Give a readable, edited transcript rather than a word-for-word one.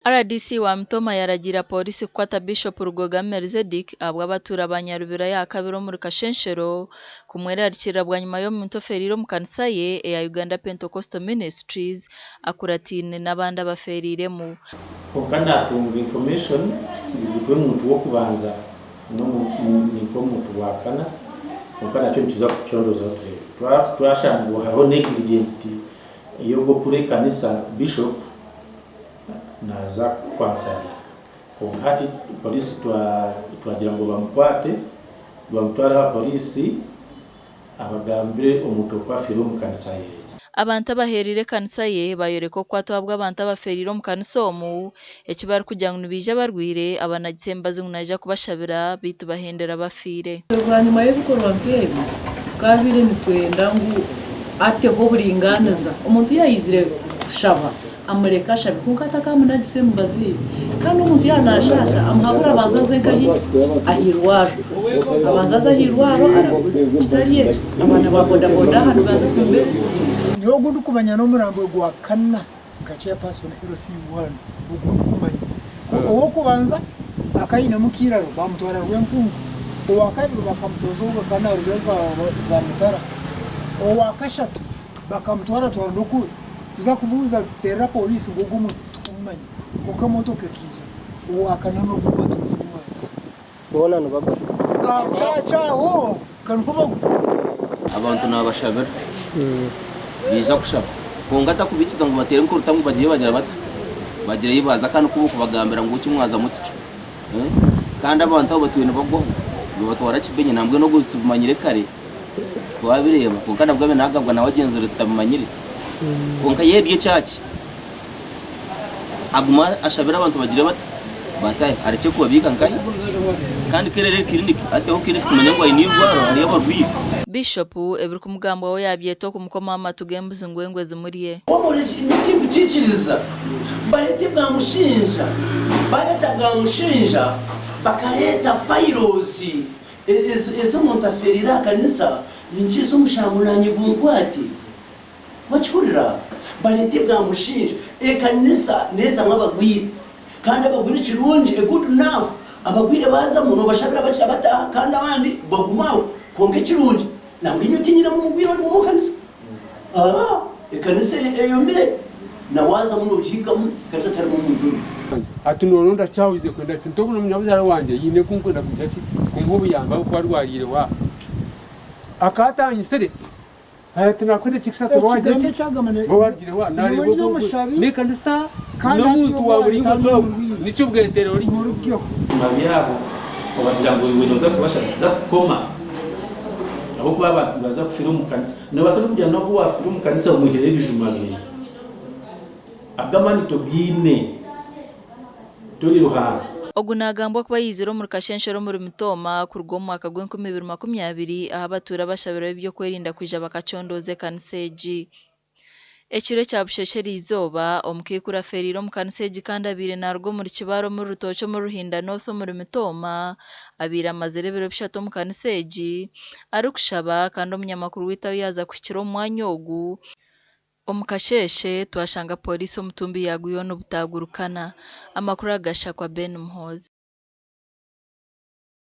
RDC wa Mitooma yaragiira Pooriisi kukwata Bishop Rugoga Melizedick ahabw'abatuura ba Nyarubira ahakabiri omuri Kashenshero kumwerarikirira bwanyima y'omuntu ofeeriire omu kanisa ye eya Uganda Pentecostal Ministries akuratiine n'abandi abafeeriiremu. Kwonka natunga information ngu nitwe muntu w'okubanza nink'omuntu wa kana kwonka nakyo nituza kukicondozaho tureebe. Twashanga ngu hariho negligent ey'ogwo okukuru ekanisa Bishop naaza kwansaringa kwonka hati poriisi twagira ngu bamukwate bamutware aha poriisi abagambire omuntu oku afiire omu kanisa ye. Abantu abaheereire ekanisa ye bayoreka okukwatwaho bw'abantu abafeereire omu kanisa omu eki barikugira ngu nibaija barwaire abanagisa emibazi ngu naija kubashabira beitu bahendera bafiire. Bwanyima y'ebikorwa nk'ebi, tukabaire nitwenda ngu ateho oburingaaniza. Omuntu yaayizire kushaba, amureke ashabe kwonka atakamunagisa emibazi ye. Kandi omuntu yaaba naashaasha, amuhabure abanze aze nkahi? Aha irwariro. Abanze aze aha irwariro araguze. Kitari ekyo, abaana ba bodaboda aha nibaza kumubeera ekizibu. Nyowe ogu ndikumanya n'omurambo gwa kana nka chairperson LC one ogu ndikumanya. Ow'okubanza akaba ainemu nk'eiraro baamutwara Rwenkungu, owakabiri bakamutooza obu akaba naaruga za Mutara, owakashatu Bakamutwara twara n'oku kuza kubuuza tuteerera poriisi ngu ogu omuntu tikumumanya kwonka emotoka ekaija owakana n'ogu batuura omumwazi. Boona nibagwa. Aha church aho ka niho bagwa. Abantu naabashabira baija kushaba kwonka takubikiza ngu bateere nk'orutamu bagire bagira bata bagire ei baaza kandi kuba okubagambira ngu eki mwazamu tikyo kandi abantu abo batwire nibagwaho nibatwara kibenyi nambwenu ogu tumanyire kare. Twabireeba, kwonka nabwo abe naagabwa nawe agyenzire tutabimanyire. Kwonka ye ekyaki, agume ashabire abantu bagire bata? Batahe, arekye kubabiika nkahi? Kandi ku erere kiriniki, ateho kiriniki tumanye ngu aine eirwariro hariyo abarwaire. Bishopu ebirikumugambwaho yaabyeta okumukomaho amatu g'embuzi ngu engwe zimurye. Tindikukiikiriza. Bareete bwamushinja. Bareeta bwamushinja, bakareeta files. Ezi omuntu afeereire aha kanisa ninkyo ezi omushango naanye gunkwate. Wakihurira? Bareete bwamushinja. Ekanisa neezamu abagwire. Kandi abagwire ekirungi, a good enough, abagwire baazamu noobashabira bakira bataaha kandi abandi baguma aho. Kwonka ekirungi, nangwa nyowe tinyinemu mugwire orimu omu kanisa. Aa, ekanisa eyomire, na waazamu noogihikamu, ekanisa tiharimu omuntu orimu. Ati noronda ki aho oize kwenda ki? Nti ogu n'omunyabuzaare wangye aine ku nkwenda kugira ki? Kumuha obuyambi ahabw'okuba arwariire wa. Akaba atanyitsire. Ati nakwenda ekiika ishatu oba Ekigo wagira kye ki? kyagamba Oba warugire wa. nyowe Nareeba ndi ogu ogu omushabi n'ekanisa kandi hati n'omuntu ogu wa buri areeta mucwe n'omurwaire nikyo bwetere ori. murugeho. Ebijuma byabo obagira ngu iwe noza kubashabira tuza kukoma ahabw'okuba abantu nibaza kufira omu kanisa. Nobaasa n'okugira n'ogu owafire omu kanisa omwihireho ebijuma byeye. Ago amaani togaine, tori Ruhanga. Ogu naagambwa kuba yaizire omuri Kashenshero omuri Mitooma kuruga omu mwaka gw'enkumi ibiri makumi abiri ahu abatuura bashabirweho eby'okwerinda kwija bakacondooza ekanisa egi. Ekiro ekya busheesha eriizooba, omukaikuru afeereire omu kanisa egi kandi abaire naaruga omuri Kibaare omuri Rutookye omuri Ruhinda North omuri Mitooma abaire amazire ebiro bishatu omu kanisa egi arikushaba kandi omunyamakuru waitu ahu yaaza kuhikira omu mwanya ogu omu kasheeshe twashanga pooriisi omutumbi yaagwiho n'obutagurukana. Amakuru aga Gashakwa Ben Muhoozi.